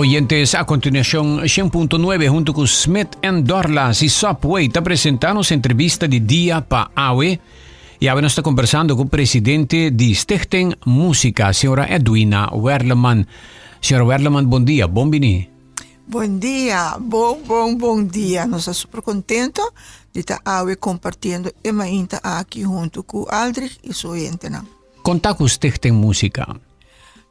Oyentes, a continuacion 100.9 hunto cu Smith and Dorlas y Subway ta presenta nos entrevista di dia pa awe. Y awe nos ta conversando cu presidente di Stichting Musica, señora Edwina Werleman. Señora Werleman, bon dia, bon bini. Bon dia, bon, bon, bon dia. Nos ta super contento di ta awe compartiendo e mainta aki hunto cu Aldrich y su oyentenan. Con ta cu Stichting Musica?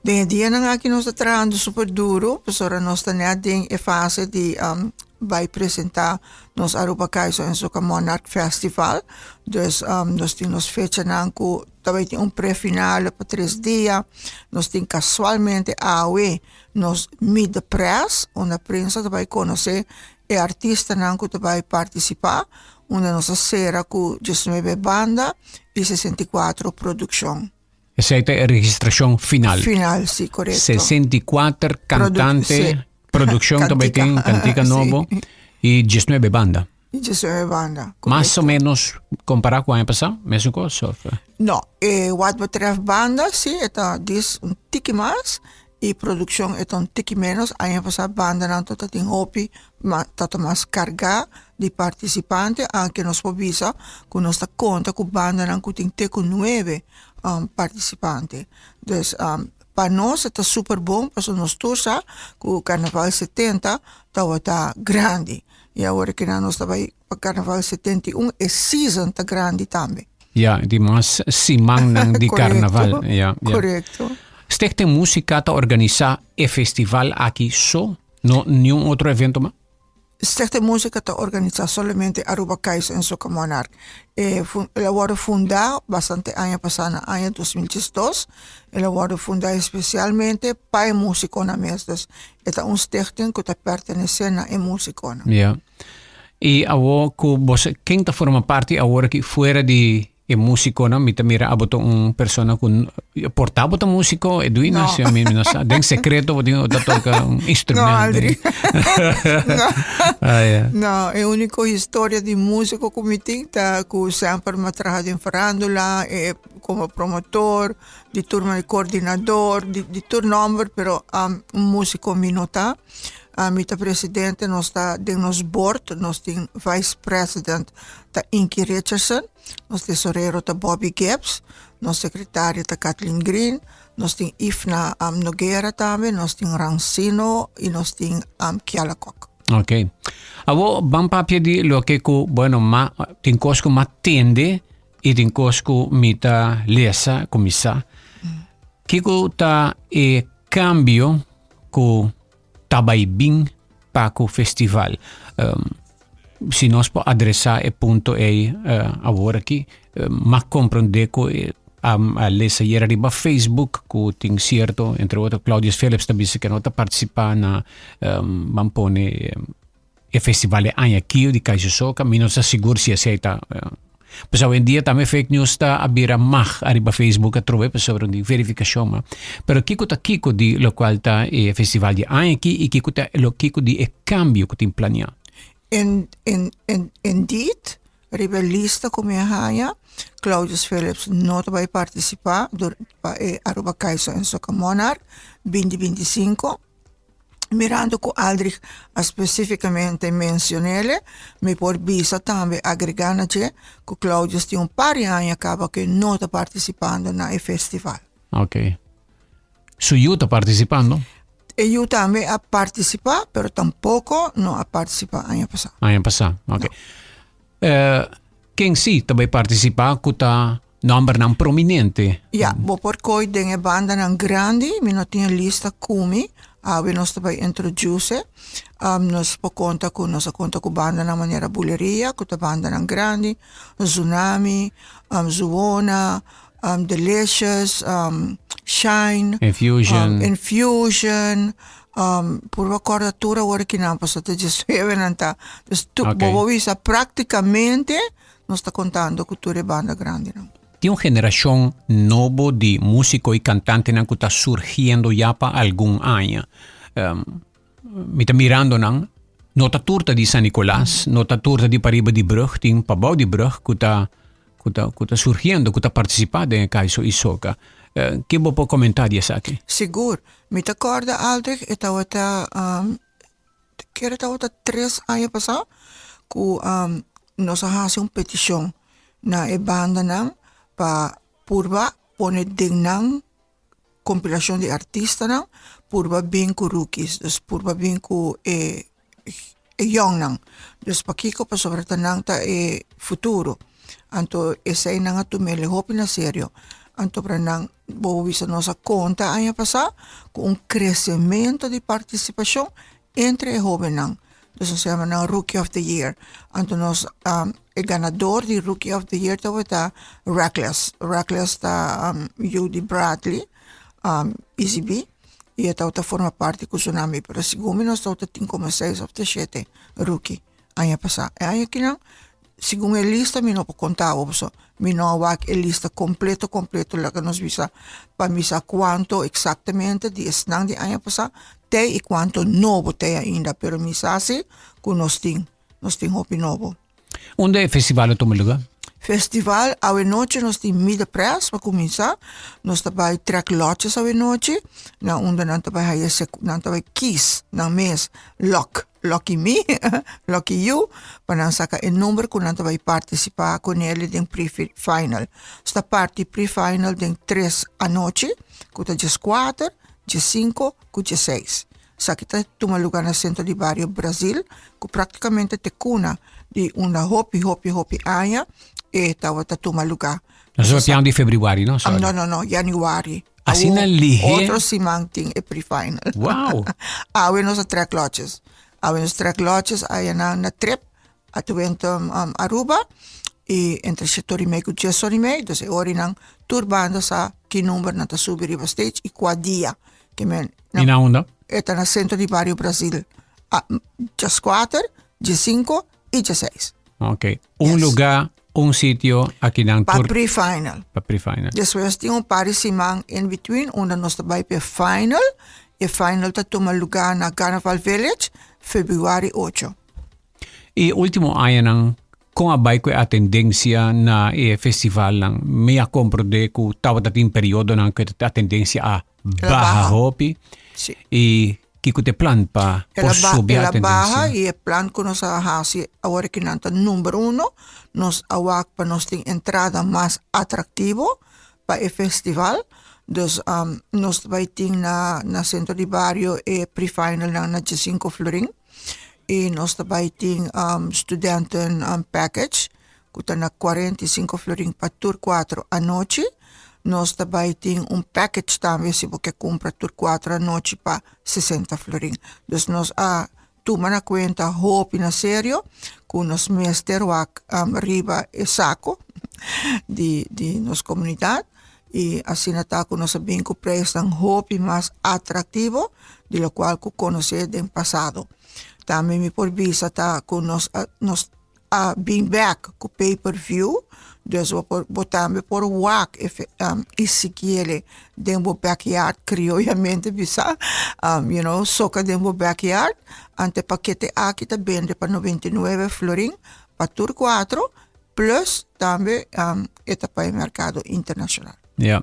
Den e dianan aki nos ta trahando super duro, pasobra nos ta net den e fase di um, bai presenta nos Aruba Kaiso en Soca Monarch Festival. Dus um, nos tin nos fechanan cu ta bai tin un prefinale pa tres dia. Nos tin casualmente awe nos Meet the Press, unda prensa ta bai conoce e artistanan cu ta bai participa, unda nos a cera cu diesnuebe banda y 64 produccion. Esei ta e registrashon final. Final, si, korekto. 64 kantante, produkshon ta bai tin, kantika nobo i 19 banda. I 19 banda, korekto. Mas o menos kompará ku aña pasá, mesun kos òf? No, wat betreft banda si e ta dis un tiki mas i produkshon e ta un tiki menos. Aña pasá bandanan tabata tin hopi tabata mas kargá di partisipante, aunke nos por bisa ku nos ta konta ku bandanan ku tin te ku nuebe partisipante. Dus pa nos e ta super bon pasobra nos tur sa ku karnaval 70 tabata grandi i awor kinan nos ta bai pa karnaval 71 e season ta grandi tambe. Ya, di mas simannan di karnaval. Ya, ya. Korekto. Stichting Musica ta organisá e festival aki so? No niun otro evento mas? Stichting Musica ta organisá solamente Aruba Kaiso en Soca Monarch. E el a wòrdu fundá bastante aña pasá na aña 2012. El a wòrdu fundá espesialmente pa e músikonan mes. Dus e ta un stichting ku ta pertenesé na e músikonan. Ya. I awor ku boso, ken ta forma parti awor aki fuera di e músikonan? Mi ta mira abo ta un persona ku por ta bo ta músiko, Edwina? No. Si mi no sa. Den sekreto bo tin ta toka un instrumento. No, Aldri. No. Ah, ya. No, e úniko historia di músiko ku mi tin ta ku semper mi a traha den farándula, e komo promotor, di tur manera koordinador, di di tur nòmber, pero un músiko mi no ta. Ami ta presidente, nos ta den nos board, nos tin vice president ta Inky Richardson, nos tesorero ta Bobby Gibbs, nos secretario ta Kathleen Green, nos tin Ifna um, Noguera tambe, nos tin Rancino y nos tin um, Kiala Kok. Ok. Awo ban papia di loke ku, bueno, ma tin kos ku ma tende i tin kos ku mi ta lesa, ku mi sa. Kiko ta e kambio ku ta bai bin pa ku festival? Um, si nos por adresá e punto ei uh, awor aki, uh, ma komprendé ku e, a, a lesa yera riba Facebook ku tin sierto, entre otro Claudius Philips ta bisa ke no ta partisipá na um, ban pone e festival e aña aki di Kaiser Soca, mi no sa sigur si esei ta uh, pues awendia tambe fake news ta a bira mag ariba Facebook atrobe pasobra di verificacion ma. Pero kiko ta kiko di locual ta e festival di aña aki y kiko ta lo kiko di e cambio ku tin planea? In, in, in, indeed, riba e lista ku mi a haña, Claudius Philips no ta bai partisipá dur pa e Aruba Kaiso en Soca Monarch 2025. Mirando ku Aldrich a spesífikamente menshon'el, mi por bisa tambe agregá na dje ku Claudius tin un par di aña kaba ku e no ta partisipando na e festival. Ok. Su yu ta partisipando? E yu tambe a partisipá, pero tampoko no a partisipá aña pasá. Aña pasá, ok. No. Eh, ken sí ta bai partisipá ku ta nombernan prominente? Ja, bo por kooi den e bandanan grandi, mi no tin e lista ku mi, awe nos ta bai introduce. Um, nos por konta ku nos a konta ku bandanan manera Buleria, ku ta bandanan grandi, Tsunami, um, Zuona, um, Delicious, um, Shine, Infusion. Um, Infusion, um, purba korda tur awor kinan pasobra ta djesnuebe nan ta. Dus tu, Ok. bo por bisa práktikamente nos ta kontando ku tur e banda grandinan. Tin un generashon nobo di músiko i kantantenan ku ta surgiendo ya pa algun aña. Um, mi ta mirando nan, no ta tur ta di San Nicolas, no ta tur ta di pariba di brug, tin pabou di brug ku ta ku ta ku ta surgiendo, ku ta partisipá den e Kaiso i Soca. Ki bo por komentá di esaki? Sigur. Mi ta kòrda Aldrich e tabata kere tabata tres aña pasá ku nos a hasi un petishon na e bandanan pa purba pone den nan kompilashon di artistanan purba bin ku rookies, dus purba bin ku e e yòngnan. Dus pakiko? Pasobra ta nan ta e futuro. Anto eseinan a tum'el hopi na serio. Anto pra nan bo bisa nos a konta aña pasá ku un kresementu di partisipashon entre e hóbennan. Dus nos yama nan Rookie of the Year. Anto nos e ganador di Rookie of the Year tabata Reckless. Reckless ta yu di Bradley, Easy B, i e tabata forma parti ku Tsunami. Pero segun mi nos tabata tin komo seis òf ta shete rookie aña pasá. E aña akinan segun e lista mi no por konta bo pasobra mi no a wak e lista kompleto kompleto laga nos bisa pa mi sa kuantu eksaktamente di esnan di aña pasá te i kuantu nobo te ainda pero mi sa si ku nos tin nos tin hopi nobo. Unda e festival a tuma luga? Festival awenochi nos tin Mida Press pa kuminsá nos ta bai trek lòtjes awenochi na unda nan ta bai haya nan ta bai kis nan mes lòk. Lucky me, lucky you, pa nan saka e number ku nan ta bai partisipá kuné den pre-final. Nos ta parti pre-final den tres anochi, ku ta dieskuater, diesinku ku diesseis. Esaki ta tuma lugá na Sentro di Bario Brazil, ku praktikamente te kuna di unda hopi hopi hopi aña e tabata tuma lugá. Nos ta papiando di febrüari, no? Sorry. No, no, no, januari. Asina lihé. Otro siman tin e pre-final. Wow! Awe nos a trek lotjes. Awe nos trek lotjes aya na na trip a Twente um, Aruba y entre shete ora y mei cu dies ora y mei. Dus e ora nan tur banda sa ki number nan ta subi riba stage y cua dia. Ke men Y na unda? E ta na Centro di Bario Brasil. A, dieskuater, diesinco y dieseis. Ok. Un yes. lugar, un sitio, aki nan Pa pre-final. Pa pre-final. Despues tin un par di siman in between, unda nos ta bai pe final. E final ta tuma lugar na Carnaval Village, februari 8. E último añanan, kon a bai ku e atendencia na e festivalnan? Mi a comprende ku tabata tin periodonan ku e atendencia a baha hopi. Sí. I kiko ta e plan pa por subi El a atendencia? baha i e plan ku nos a hasi awor ku nan ta number uno, nos a wak pa nos tin entrada mas atraktivo pa e festival. Dus nos ta bai tin na na sentro di bario e pre-finalnan na diesinko florin i nos ta bai tin studenten package ku ta na 45 florin pa tur kuatro anochi. Nos ta bai tin un package tambe si bo ke kumpra tur kuatro anochi pa 60 florin. Dus nos a tuma na kuenta hopi na serio ku nos mester wak riba e sako di di nos komunidat i asina ta ku nos a bin ku preisnan hopi mas atraktivo di lokual ku konosé den pasado. Tambe mi por bisa ta ku nos a nos a bin bek ku pay per view, dus bo por bo tambe por wak e i sikiere den bo backyard krioyamente bisa you know soka den bo backyard ante pakete aki ta bende pa 99 florin pa tur kuatro plus tambe e ta pa e merkado internashonal. Ja.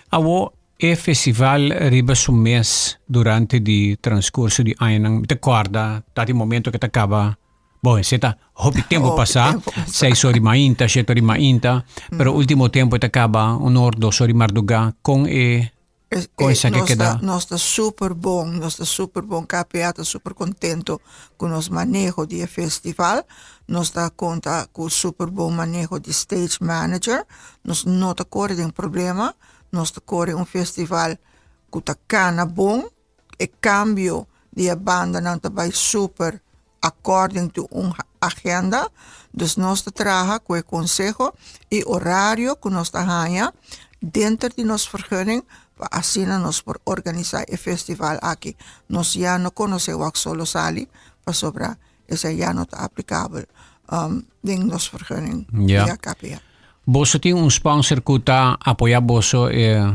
Awo e festival riba su mes durante di transcurso di añanan, mi ta kòrda ta di momento ke ta kaba Bon, esei ta hopi tempo pasá, seis ora di mainta, shete ora di mainta, pero último tempo e ta kaba un or, dos ora di mardugá. Kon e kon esaki a keda? Nos ta super bon, nos ta super bon, KPA ta super kontento ku nos maneho di e festival. Nos ta konta ku super bon maneho di stage manager. Nos no ta kore den problema, nos ta kore un festival ku ta kana bon. E kambio di e bandanan ta bai super according to un agenda. Dus nos ta traha ku e konseho i orario ku nos ta haña denter di nos vergunning pa asina nos por organisá e festival aki. Nos ya no konosé wak solo sali pasobra esei ya no ta aplikabel den nos vergunning via KPA. Boso tin un sponsor ku ta apoyá boso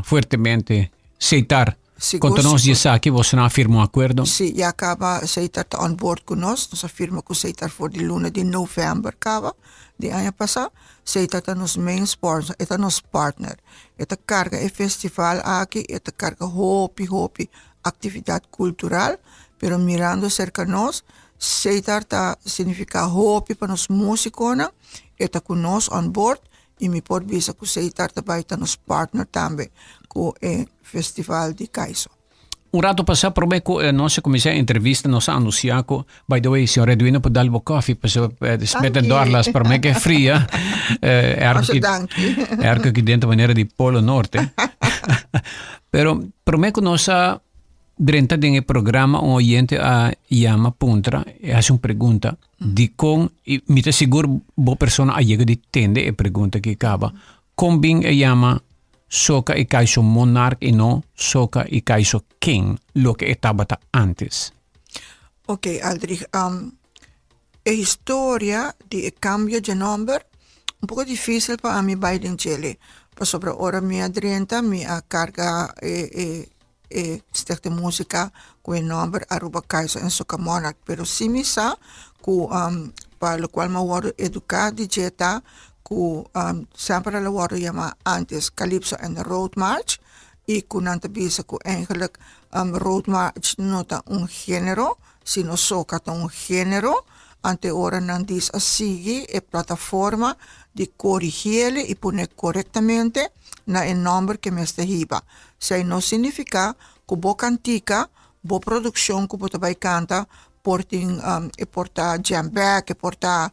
fuertemente, Setar. Sigur, Konta nos di sigur. esaki, bosonan a firma un akuerdo? Sí, ya kaba Setar ta on board ku nos. Nos a firma ku Setar for di luna di novèmber kaba di aña pasá. Setar ta nos main sponsor, e ta nos partner. E ta karga e festival aki, e ta karga hopi hopi aktividat kultural, pero mirando serka nos, Setar ta signifiká hopi pa nos músikonan, e ta ku nos on board i mi por bisa ku Setar ta bai ta nos partner tambe ku e festival di Kaiso. Un rato pasá promé ku nos a kuminsá e entrevista nos a anunsiá ku, by the way, señor Edwino por dal bo kòfi pasobra mete dòrlas promé ku e fria. Masha danki. Erko aki den ta manera di Polo Norte. Pero promé ku nos a drenta den e programa un oyente a yama puntra e hasi un pregunta dikon i mi ta sigur bo persona a yega di tende e pregunta aki kaba kon bin e yama Soca i Kaiso Monarch i no Soca i Kaiso King loke e tabata antes. Ok Aldrich, e historia di e cambio dje nomber un poco dificil pa ami bai den djele pasobra ora mi a drenta mi a carga e e e stichting musica cu e nomber Aruba Kaiso en Soca Monarch pero si mi sa cu pa locual mi a wordo educa di dje ta cu semper el a wordo yama antes Calypso and Road March y cu nan ta bisa cu eigenlijk Road March no ta un genero sino soca ta un genero ante ora nan dis a sigui e plataforma di corigiele y pone corectamente na e nomber ke mester hiba. Esei no significa cu bo cantica, bo produccion cu bo ta bay canta por tin e por ta jam back, e por ta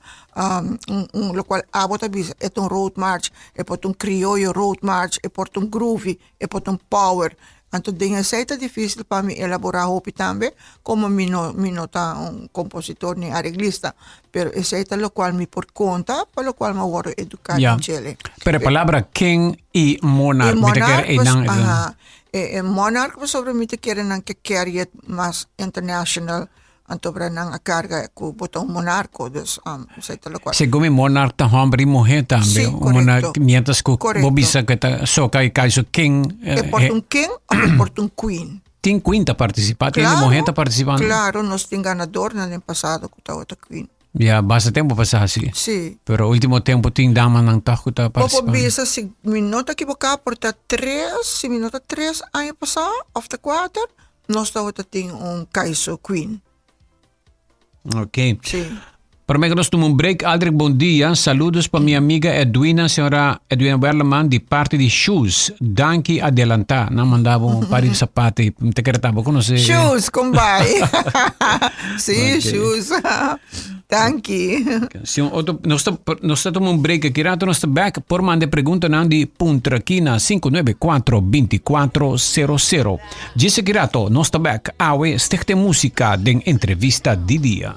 un un locual abo ta bisa e ta un road march, e por ta un crioyo road march, e por ta un groovy, e por ta un power. Anto den esei ta dificil pa mi elabora hopi tambe como mi no mi no ta un compositor ni areglista, pero esei ta locual mi por conta pa locual mi a wordo educa Ya. den djele. Pero e palabra king i monarch, E mi ta kere monarch, einan. aha. E, e monarch pasobra mi ta kere nan ke carry it mas international, anto bra nan a carga cu bo ta un monarco, dus um, esei ta locual. Segun mi monarch ta homber i muher tambe. Sí, Un monarch, correcto. mientras cu bo Correcto. bisa cu ta soca i caiso king. E Eh, por ta un king of e por ta un queen. Tin queen ta participa, tin hende muher ta participando. Claro, nos tin ganadornan den pasado cu tabata queen. Ya, basta tempo pasá si. Sí. Pero último tempo tin damanan tog ku ta Bo por participando. bisa si mi no ta ekiboká por ta tres, si mi no ta tres aña pasá of ta kuater, nos tabata tin un Kaiso Queen. Ok. Sí. Prome ku nos tuma un break, Aldrich bon dia. Saludos pa mi amiga Edwina, señora Edwina Werleman di parti di Shoes. Danki adelantá. Nan mandaba un par di sapato i mi ta kere ta bo konosé. Shoes, kon bai? Sí, Ok. shoes. Danki. Si un otro, nos ta, nos ta tuma un break aki rato, nos ta back por manda e preguntanan di Puntra aki na 594 2400. Djis aki rato, nos ta back awe Stichting Musica den entrevista di dia.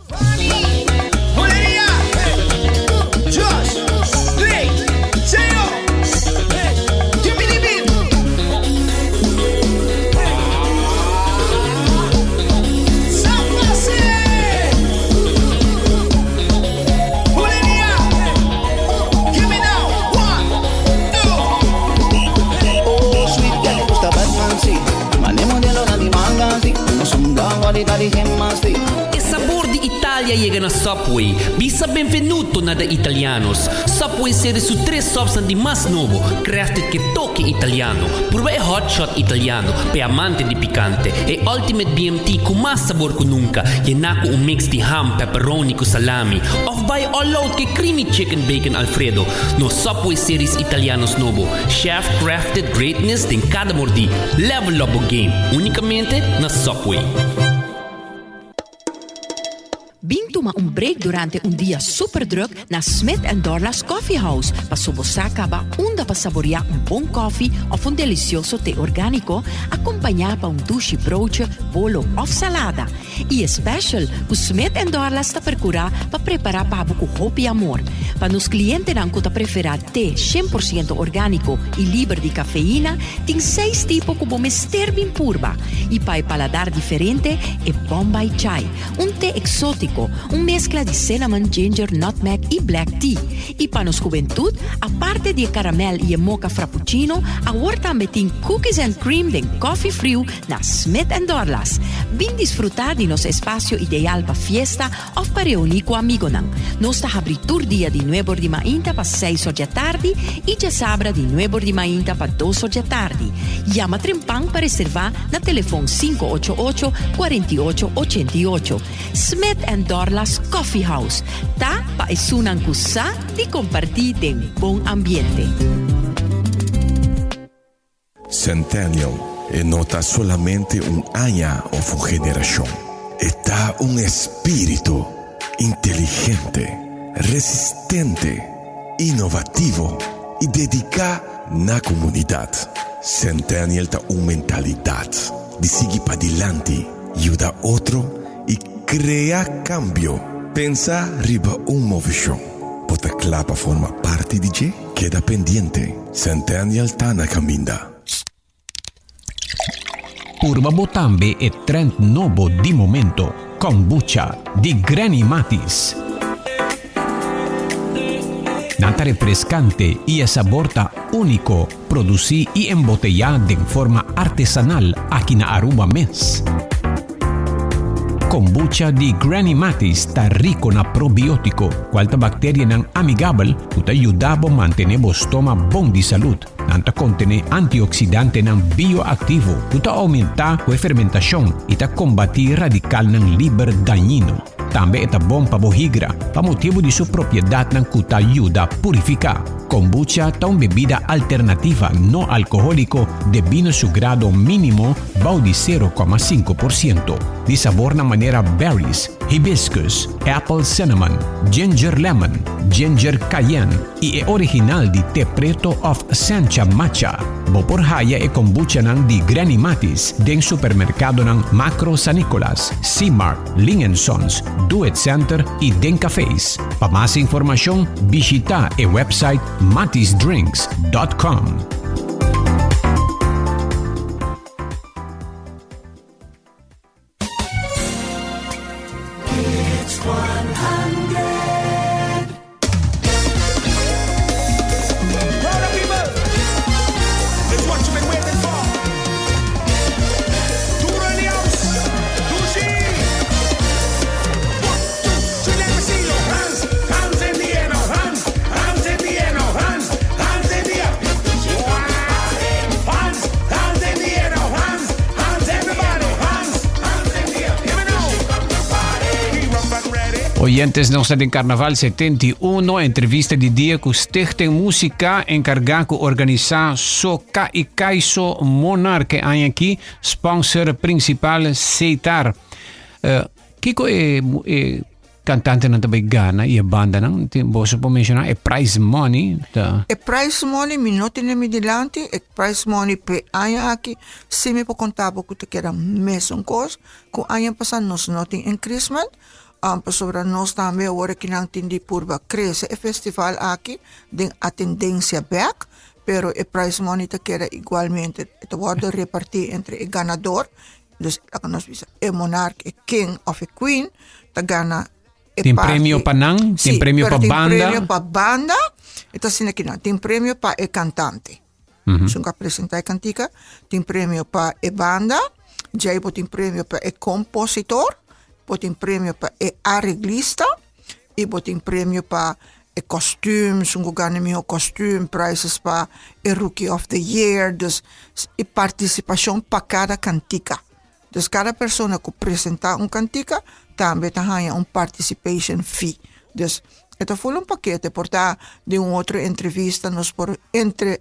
E sabor di Italia yega na Subway. Bisa benvenuto na de Italianos. Subway sere su tres subsnan di mas nobo, crafted ke toke italiano. Purba e hot shot italiano, p'e amante di pikante, e ultimate BMT ku mas sabor ku nunka, yená ku un mix di ham, pepperoni ku salami. Òf bai all out ku e creamy chicken bacon alfredo. Nos Subway Series Italianos nobo, chef crafted greatness den kada mordí. Level up bo game, únikamente na Subway. Bin tuma un break durante un dia super druk na Smith and Dorlas Coffee House paso bo sa caba unda pa saborea un bon koffie of un delicioso te organico acompaña pa un dushi broodje, bolo of salada. Y e special cu Smith and Dorlas ta percura pa prepara pa bo cu hopi amor. Pa nos klientenan ku ta preferá te 100% orgániko i liber di kafeina, tin seis tipo ku bo mester bin purba. I pa e paladar diferente, e Bombay Chai, un te eksótiko, un meskla di cinnamon, ginger, nutmeg i black tea. I pa nos hubentut, aparte di e karamèl i e mocha frappuccino, awor tambe tin cookies and cream den kòfi friu na Smith and Dorlas. Bin disfrutá di nos espasio ideal pa fiesta òf pa reuní ku amigonan. Nos ta habrí tur dia di nuebor di mainta pa seis or djatardi i djasabra di nuebor di mainta pa dos or djatardi. Yama trempan pa reservá na telefon 588 48 88. Smith and Dorlas Coffee House ta pa esunnan ku sa di kompartí den bon ambiente. Centennial e no ta solamente un aña of un generacion. E ta un espíritu inteligente, resistente, innovativo y dedica na comunidad. Centennial ta un mentalidad di sigui padilanti, yuda otro y crea cambio. Pensa riba un movecion. Bo ta cla pa forma parti di dje? Keda pendiente, Centennial ta na caminda. Purba bo tambe e trend nobo di momento, Kombucha di Granny Matis. Nan ta refrescante y e sabor ta unico, produci y embotella den forma artesanal aki na Aruba mes. Kombucha di Granny Matis ta rico na probiotico, cual ta bacterianan amigabel cu ta yuda bo mantene bo stoma bon di salud. Nan ta contene antioxidantenan bioactivo cu ta aumenta cu e fermentacion y ta combati radicalnan liber dañino. Tambe e ta bon pa bo higra, pa motibu di su propiedadnan cu ta yuda purifica. Kombucha ta un bebida alternativa no alcoholico debí na su grado minimo bou di 0,5%, di sabornan manera berries, hibiscus, apple cinnamon, ginger lemon, ginger cayenne i e original di te preto of sencha matcha. Bo por haya e kombuchanan di Granny Matis den supermerkadonan Makro San Nicolas, C-Mart, Ling and Sons, Do It Center i den cafés. Pa mas informashon bishita e website matisdrinks.com. Oyentes, nos ta den Carnaval 71, entrevista di dia cu Stichting Musica encarga cu organisa Soca y Kaiso Monarch e aña aki, sponsor principal Setar. Uh, kiko e, e Cantantenan ta bay gana y e bandanan, tin boso por menciona e prize money ta. E prize money mi no tene mi dilanti, e prize money p'e aña aki si mi por conta bo cu ta keda mesun cos cu aña pasa, nos no tin increasement, pasobra nos tambe awor aki nan tin di purba crece e festival aki den atendencia bek, pero e prize money ta keda igualmente, e ta wordo reparti entre e ganador Dus laga nos bisa e monarch, e king of e queen ta gana e Tin parti. premio pa nan, tin Sí, premio pero pa tin banda. premio pa banda, e ta asina kinan. Tin premio pa e cantante. Esun ku a presenta e cantica, tin premio pa e banda, djei bo tin premio pa e compositor, bo tin premio pa e areglista i bo tin premio pa e kostuum, esun ku gana e mihó kostuum, prizes pa e rookie of the year, dus e partisipashon pa kada kantika. Dus kada persona ku presentá un kantika tambe ta haña un participation fee. Dus e ta ful un pakete, por ta den un otro entrevista nos por entre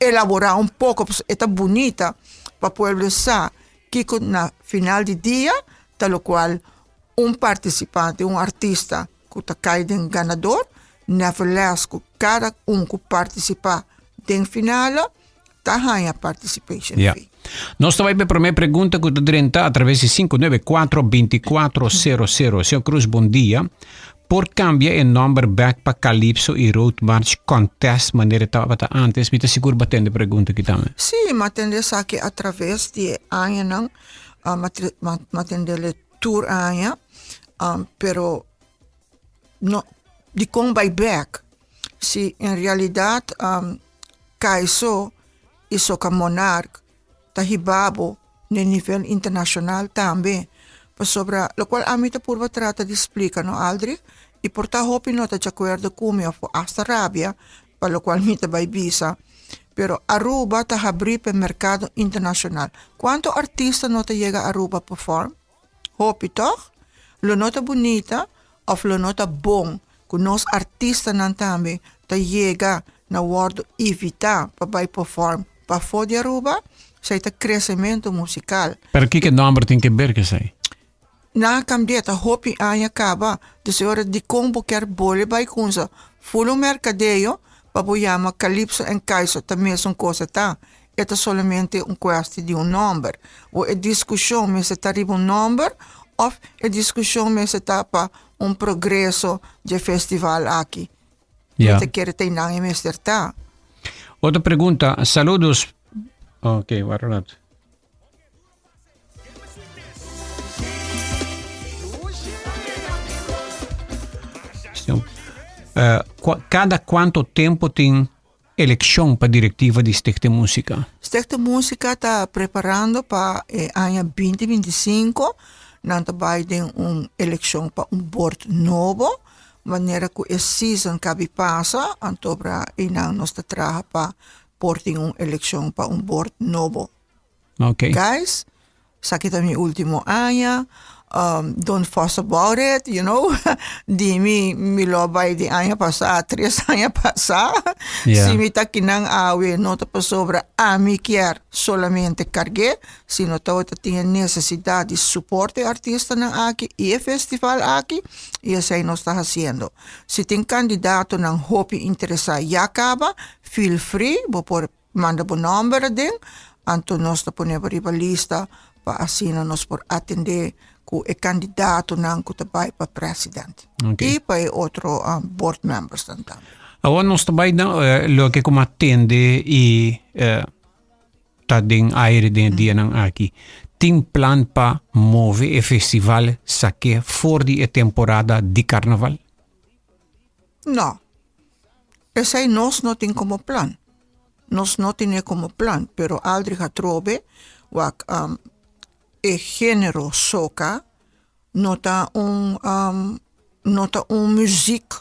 elaborá un poko, pasobra e ta bunita pa pueblo sa kiko na final di dia ta lokual un partisipante, un artista ku ta kai den ganador, nevertheless ku kada un ku partisipá den finale ta haña participation Ja. fee. Nos ta bai pa e promé pregunta ku ta drenta atraves di 594 2400. Señor Cruz, bon dia. Por cambia e nomber bek pa Calypso y Road March Contest manera tabata antes? Mi ta sigur bo a tende pregunta aki tambe. Sí, mi a tende esaki a traves di e añanan, mi a tendele tur aña, pero no, dikon bai bek? Si en realidad Kaiso y Soca Monarch ta hiba bo n'e nivel internacional tambe, pasobra locual ami ta purba trata di splica no Aldrich y por ta hopi no ta djacuerdo cu mi of hasta rabia pa locual mi ta bay bisa, pero Aruba ta habri p'e mercado internacional. Cuanto artista no ta yega Aruba perform? Hopi tog? Lo no ta bunita of lo no ta bon cu nos artistanan tambe ta yega na wordo invita pa bay perform pafo di Aruba? Esey ta crecemento musical. Pero kiko nomber tin ke ber kesey? Nan a cambia ta hopi aña caba, dus e ora dicon bo kier bole bay cunsa full un mercadeo pa bo yama Calypso en Kaiso ta mesun cosa ta, e ta solamente un cuestie di un nomber. O e discusion mester ta riba un nomber of e discusion mester ta pa un progreso dje festival aki. Ja. Mi ta kere ta einan e mester ta. Otro pregunta, saludos. Ok, wara rato. Uh, cada cuanto tempo tin Elekshon pa direktiva di Stichting Musica. Stichting Musica ta preparando pa e aña binti 25. Nan ta bai den un elekshon pa un board nobo. Manera ku e season kabi pasa, anto bra einan nos ta traha pa por tin un elekshon pa un board nobo. Ok. Guys, Esaki ta mi ultimo aña, don't fuss about it, you know. Di mi, mi lo a bai di aña pasá, tres aña pasá. Yeah. Si mi ta kinan awe, no ta pasobra ami kier solamente karg'é, sino tabata tin e nesesidat di support e artistanan aki i e festival aki, i esei nos ta hasiendo. Si tin kandidatonan hopi interesá ya kaba, feel free, bo por Manda bo nomber aden, anto nos ta pone bo riba lista pa asina nos por atende ku e kandidatonan ku ta bai pa president. Okay. I pa e otro um, board members dan tambe. Awor nos ta bai na eh, loke ku atende i eh, ta den aire den e dianan aki. Tin plan pa move e festival sake for di e temporada di karnaval? No. Esei nos no tin komo plan. Nos no tine komo plan, pero Aldrich atrobe wak um, e género soca no ta un um, no ta un muziek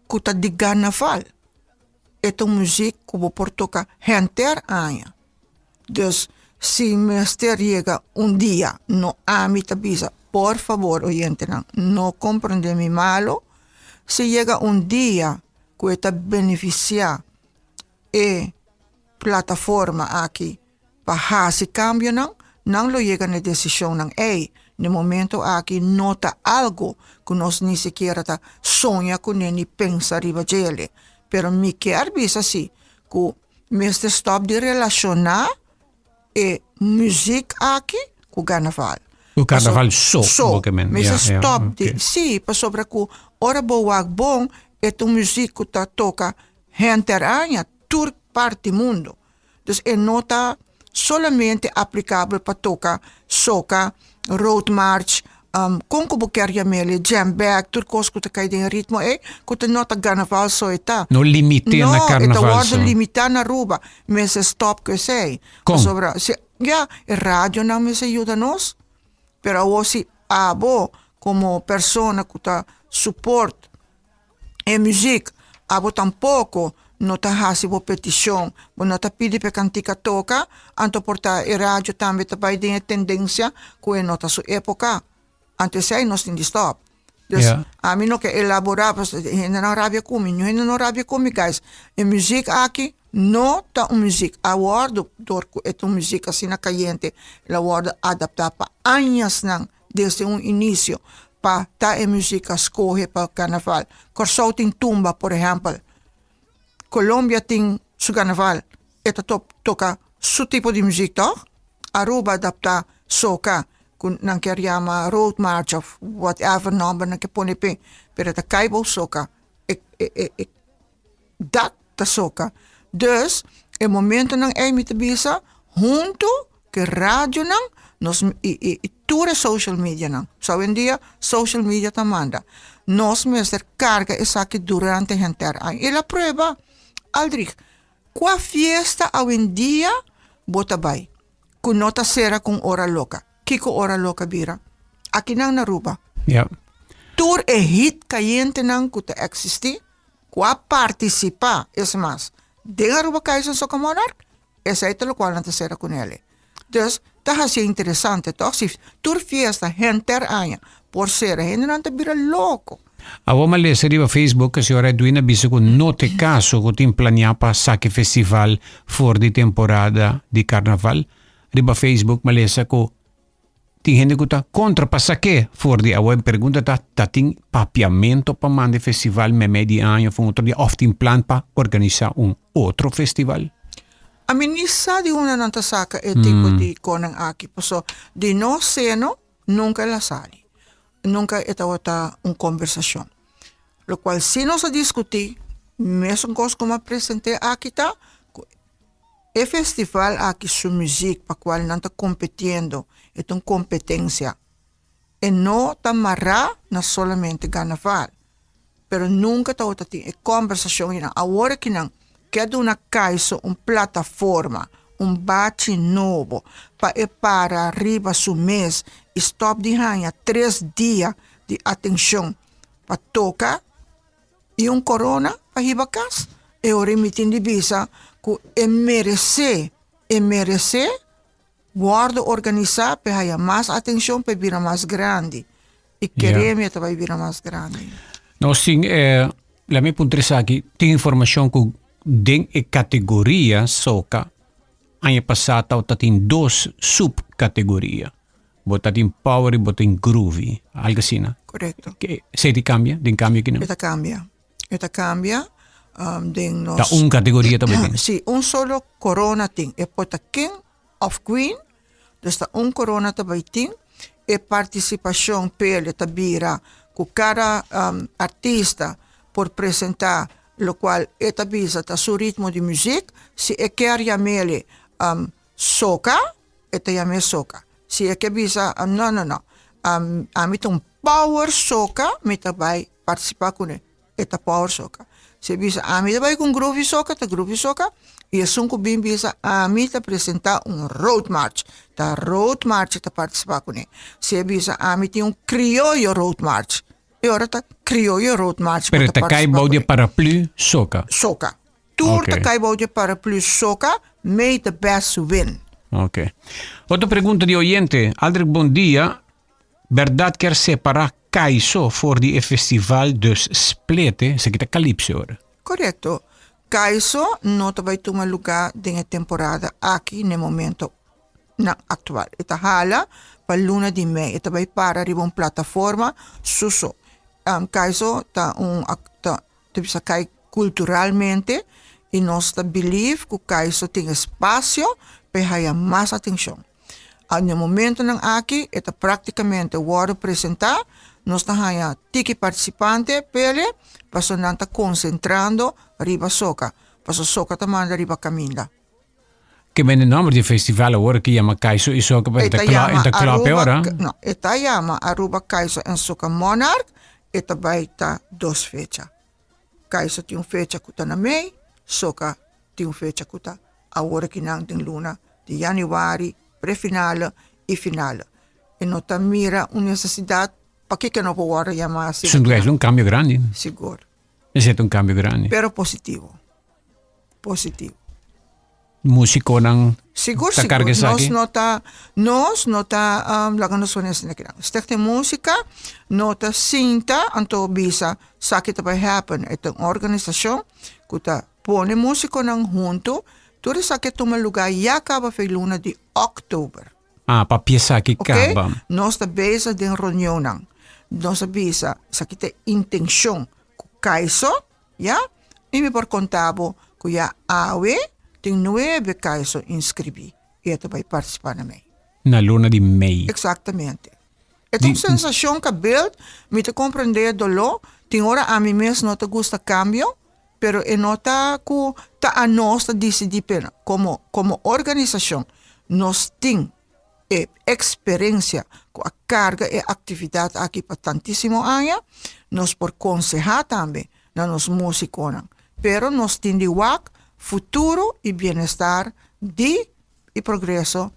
ku ta di carnaval. E ta un muziek ku bo por toka henter aña. Dus si mester yega un dia, no ami ta bisa, por fabor oyentenan, no comprende mi malo, si yega un dia ku e ta benefisiá e plataforma aki pa hasi kambionan, nan lo yega na e desishonnan ei. Na e momento aki no ta algu ku nos ni sikiera ta soña kuné ni pensa riba djele. Pero mi kier bisa si ku Mester stop di relaciona e muziek aki cu carnaval. Cu carnaval so, So, bo ke men. mester Ja, ja, stop di, oké. si, pasobra cu ora bo wak bon, e ta un muziek cu ta toca henter aña, tur parti mundo. Dus e no ta solamente aplicabel pa toca soca, roadmarch, Kon ku bo kier yam'el e jam back, tur kos ku ta kai den e ritmo ei, ku ta no ta carnaval so e ta. No limité na No, e ta carnaval wòrdu so. limitá na Aruba. Mester stòp ku esei. Kon? Pasobra si, ya, e radionan mester yuda nos, pero awor si abo komo persona ku ta support e muziek, abo tampoko no ta hasi bo petishon, bo no ta pidi pa e kantika toka, anto por ta e radio tambe ta bai den e tendensia ku e no ta su epoka. Anto esei nos tin di stòp. Dus Ja. ami no ke elaborá pasobra e hendenan rabia ku mi, niun hende no rabia ku mi guys. E muziek aki no ta un muziek, a wòrdu dor ku e ta un muziek asina kayente, el a wòrdu adaptá pa añasnan desde un inicio pa ta e muziek a scoge pa carnaval. Corsou tin tumba por ehempel. Colombia tin su carnaval, e ta toca su tipo di muziek toch? Aruba adapta soca. ku nan kier yama road march of whatever nomber nan ke pone p'e, pero e ta kai bou soca, e e e dat ta soca. Dus e momentonan ei mi ta bisa hunto ku e radionan nos i i i tur e social medianan, so awendia social media ta manda, nos mester karga esaki durante henter aña. I la prueba, Aldrich, kua fiesta awendia bo ta bai ku no ta sera ku un ora loka? Kiko ora loka bira? Akinan na Aruba. Ja. Tur e hit kayentenan ku ta eksistí, ku a partisipá, es mas, den Aruba Kaizen Soca Monarch, esei ta lokual nan ta sera ku nele. Dus, ta hasié interesante tòg si tur fiesta henter aña por sera, hendenan ta bira loko. Awor mi a lesa riba Facebook ku señor Edwin a bisa ku no ta e kaso ku tin planiá pa saki festival for di temporada di karnaval. Riba Facebook mi a lesa ku tin hende ku ta kontra pa sak'é for di awor. E pregunta ta, ta tin papiamentu pa manda e festival meimei di aña òf un otro dia òf tin plan pa organisá un otro festival? Ami ni sa di unda nan ta saka e tipo di konan aki, paso di nos seno nunka el a sali, nunka e tabata un kombersashon. Lokual si nos a diskutí, mesun kos ku mi a present'é aki ta ku e festival aki su muzik pa kual nan ta kompetiendo, e ta un kompetensia, e no ta mará na solamente karnaval. Pero nunka tabata tin e kombersashon einan. Awor aki nan ke duna Kaiso un plataforma, un bachi nobo pa e para riba su mes i stòp di haña tres dia di atenshon pa toka i un korona pa hiba kas. E ora mi tin di bisa ku e meresé, e meresé Wòrdu organisá p'e haya mas atenshon p'e bira mas grandi. I kere mi e ta bai bira mas grandi. Nos tin e, laat mi puntra esaki, tin informashon ku den e kategoria soka aña pasá tabata tin dos subkategoria. Bo ta tin power i bo tin groovy, algu asina. Korekto. Esei ta kambia den kambio akinan? E ta kambia. E ta kambia den nos. Ta un kategoria ta bai tin? Si, un solo korona tin. E por ta king of queen, dus ta un korona ta bai tin. E partisipashon pele ta bira ku kada artista por presentá lokual e ta bisa ta su ritmo di muzik. Si e kier yam'el soka, e ta yam'é soka. Si e ke bisa no no no, ami ta un power soka, mi ta bai partisipá kuné, e ta power soka. Si e bisa ami ta bai ku un groovy soka, ta groovy soka, i esun ku bin bisa ami ta presentá un road march, ta road march e ta partisipá kuné. Si e bisa ami tin un krioyo road march, e ora ta krioyo road march bo ta partisipá kuné. Pero ta kai bou di e paraplü soka. Soka. Tur ta kai bou di e paraplü soka, may the best win. Ok. Otro pregunta di oyente, Aldrich bon dia, Berdad kier separa Kaiso for di e festival dus splete, esaki ta Calypso ora. Korekto. Kaiso no ta bai tuma luga den e temporada aki n'e momento nan aktual. E ta hala pa luna di mei. E ta bai para riba un plataforma su so. Kaiso ta un ta ta bisa kai kulturalmente i nos ta believe ku Kaiso tin espasio pa e haya mas atenshon. Na e momentonan aki e ta práktikamente wòrdu presentá, nos ta haña tiki partisipante p'ele pasobra nan ta konsentrando riba soka, pasobra soka ta manda riba kaminda. Ke men e nòmber di e festival awor ke yama Kaiso i Soka pero E ta ta kla yama e ta klòp e Aruba ora. No, e ta yama Aruba Kaiso en Soka Monarch, e ta bai ta dos fecha. Kaiso tin un fecha ku ta na mei, Soka tin un fecha ku ta awor aki nan den luna di yanüari, prefinale i finale. E no ta mira un nesesidat pakiko no por wòrdu yamá asina. Es un kambio grandi. Sigur. Esei ta un kambio grandi. Pero positivo. Positivo. Musikonan Sigur, ta sigur. karga Nos esaki? no ta, nos no ta, um, laga nos pone asina kinan. Stichting Músika no ta sinta anto bisa saki ta bai happen. E ta un organisashon ku ta pone músikonan huntu. Tur esaki a tuma lugá ya kaba fe luna di òktober. Ah, papia esaki Ok? kaba. Nos ta bezig den reunionnan. Nos a bisa esaki ta e intenshon ku Kaiso Ya, i mi por konta bo ku ya awe tin nuebe kaiso inskribí i e ta bai partisipá na mei. Na luna di mei. Exactamente. E ta un sensacion ka build, mi ta comprende e dolor, tin ora ami mes no ta gusta cambio, pero e no ta cu ta anos ta dicidi pena. Como, como organisacion nos tin e experiencia cu a carga e actividad aki pa tantisimo aña, nos por conseha tambe na nos musiconan, pero nos tin di wak futuro y bienestar di y progreso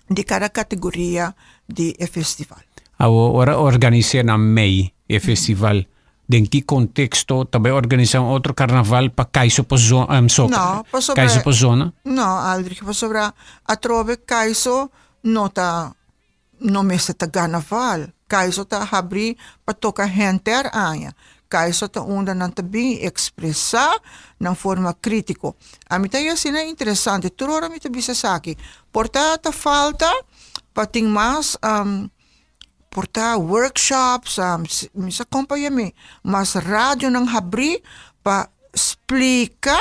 di cada categoria di e festival. Awo ora organis'é na mei e festival, den ki contexto ta bai organisa un otro carnaval pa Kaiso pa zo um, so, No, pasobra Kaiso pa zona? No, Aldrich, pasobra atrobe Kaiso no ta no mester ta carnaval. Kaiso ta habrí pa toka henter aña. Kaiso ta unda nan ta bin ekspresá nan forma krítiko. Ami ta haña asina interesante, tur ora mi ta bisa esaki, por ta ta falta pa tin mas por ta workshops, mi sa kon pa yam'é, mas radionan habrí pa splika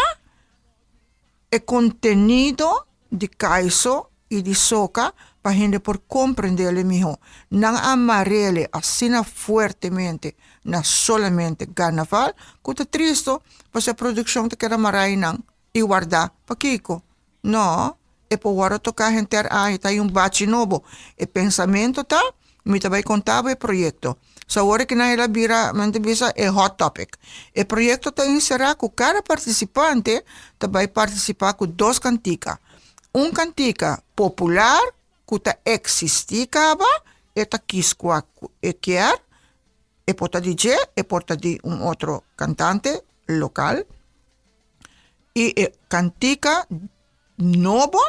e kontenido di Kaiso i di Soka pa hende por komprendele mihó. Nan a marele asina fuertemente na solamente Carnaval ku ta tristo pasobra e produkshon ta keda mará einan i wardá. Pakiko? No, e por wòrdu toká henter aña, ta hay un bachi nobo. E pensamentu ta, mi ta bai konta bo e proyekto. So awor ki nan el a bira, men ta bisa, e hot topic. E proyekto ta enserá ku kada partisipante ta bai partisipá ku dos kantika. Un kantika popular ku ta eksistí kaba, e ta kis kua ku e kier, e por ta di dje, e por ta di un otro kantante lokal. I e kantika nobo,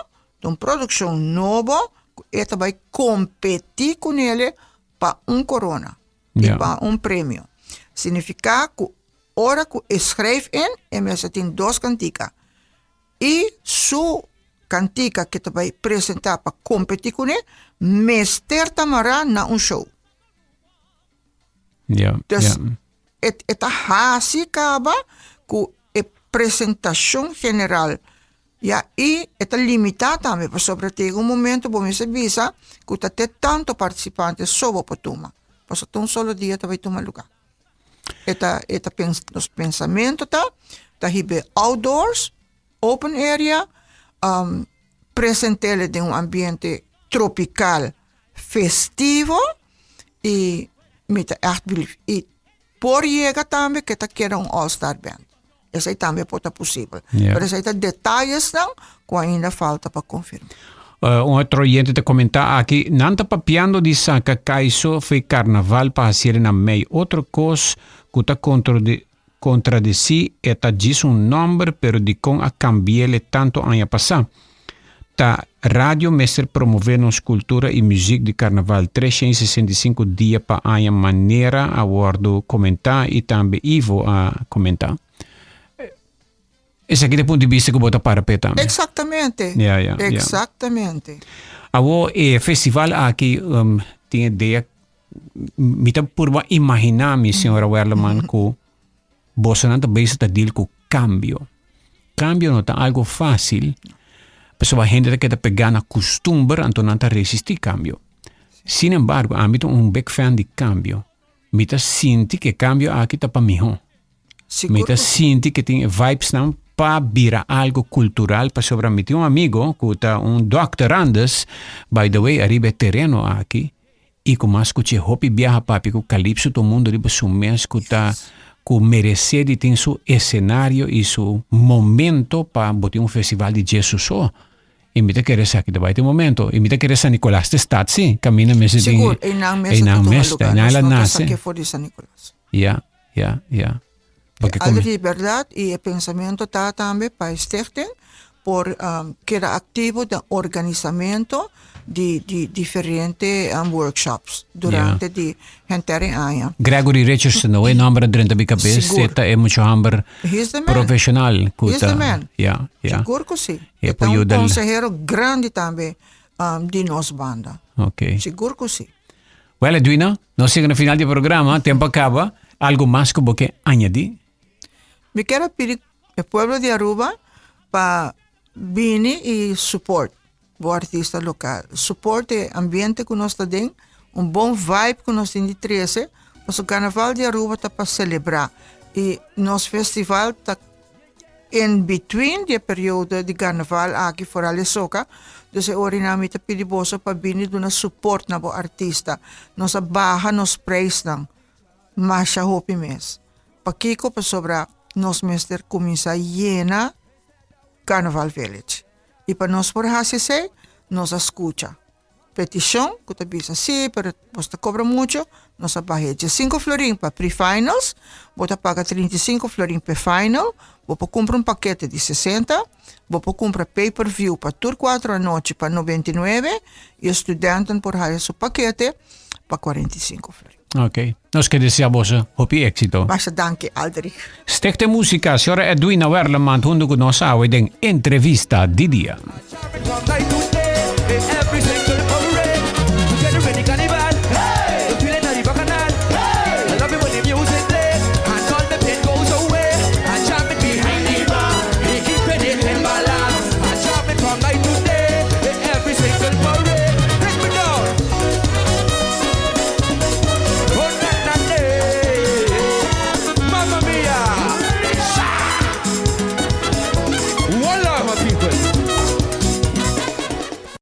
ta un produkshon nobo ku e ta bai kompetí kunele pa un korona i pa un premio. Signifiká ku ora ku e schrijf in, e mester tin dos kantika. I su kantika ku e ta bai presentá pa kompetí kuné mester ta mará na un show. Dus e ta hasi kaba ku e presentashon general ya i e ta limitá tambe pasobra ta yega un momento bo mester bisa ku ta te tanto partisipante so bo por tuma pasobra ta un solo dia ta bai tuma lugá. E ta e ta nos pensamentu ta ta hiba e outdoors open area present'el den un ambiente tropical festivo y mi ta echt believe y por yega tambe ke ta keda un all star band esei tambe por ta posibel pero esei ta detayesnan ku ainda falta pa konfirma. Un otro oyente ta comenta aki, nan ta papiando di saca Kaiso fe carnaval pa haciele na mei. Otro cos cu ta contradeci e ta djis un nomber pero dicon a cambiele tanto aña pasa? Ta radio mester promove nos cultura y muziek di carnaval 365 dia pa aña manera a wordo comenta y tambe Ivo a comenta. Esaki ta e punto di bista cu bo ta para p'e tambe. Exactamente. Ja, ja, ja. Exactamente. Awo e festival aki um, tin idea mi ta purba imagina mi señora Werleman cu bosonan ta bezig ta deal cu cambio. Cambio no ta algo facil, pasobra hende ta keda pega na custumber anto nan ta resisti cambio. Sin embargo, ami ta un big fan di cambio. Mi ta sinti cu e cambio aki ta pa miho. Mi ta sinti cu tin e vibesnan pa bira algo cultural pasobra mi tin un amigo cu ta un doctorandus, by the way, ariba e tereno aki y cu mas scucha hopi biaha papia cu Calypso ta un mundo riba su mes cu ta cu merece di tin su escenario y su momento pa bo tin un festival di dje su so. Y mi ta kere esaki ta bai tin momento. Y mi ta kere San Nicolas ta stad si, caminda mester tin. Sigur, einan mester ta tuma lugar. Einan el a Nos no ta nace. sake for di San Nicolas. Ya, ya, ya. Porque Algo di berdad y e pensamento ta tambe pa e stichting por keda activo den organisamento di di diferente workshops durante di henter e aña. Gregory Richardson, no e nomber a drenta mi cabes, Sigur. e ta e mucho hamber He's the man. profesional cu He's ta the man. Ya, ya. Sigur cu si. E E ta por un yuda consehero grandi tambe di nos banda. Ok. Sigur cu si. Well, Edwina, nos yega na final di e programa, tempo a caba. Algo mas cu bo ke añadi? Mi kier a pidi e pueblo di Aruba pa bini y support. bo artista local. Support e ambiente cu nos ta den, un bon vibe cu nos tin di trece, pasobra Carnaval di Aruba ta pa celebra y nos festival ta in between di e periodo di Carnaval aki foral e soca, dus e ora nan mi ta pidi boso pa bini duna support na bo artista. Nos a baha nos prijsnan masha hopi mes. Pakico? Pasobra nos mester cuminsa yena Carnaval Village. Y pa nos por haci esey, nos a scucha peticion cu ta bisa si, pero bos ta cobra mucho, nos a baha e 5 florin pa pre-finals, bo ta paga 35 florin pe final, bo por cumpra un pakete di 60, bo por cumpra pay-per-view pa tur 4 anochi pa 99 y e studenten por haya su pakete pa 45 florin. Ok. Nos ke desea boso hopi éxito. Masha danki, Aldrich. Stichte Música, señora Edwina Werleman hunto ku nos awe den entrevista di dia.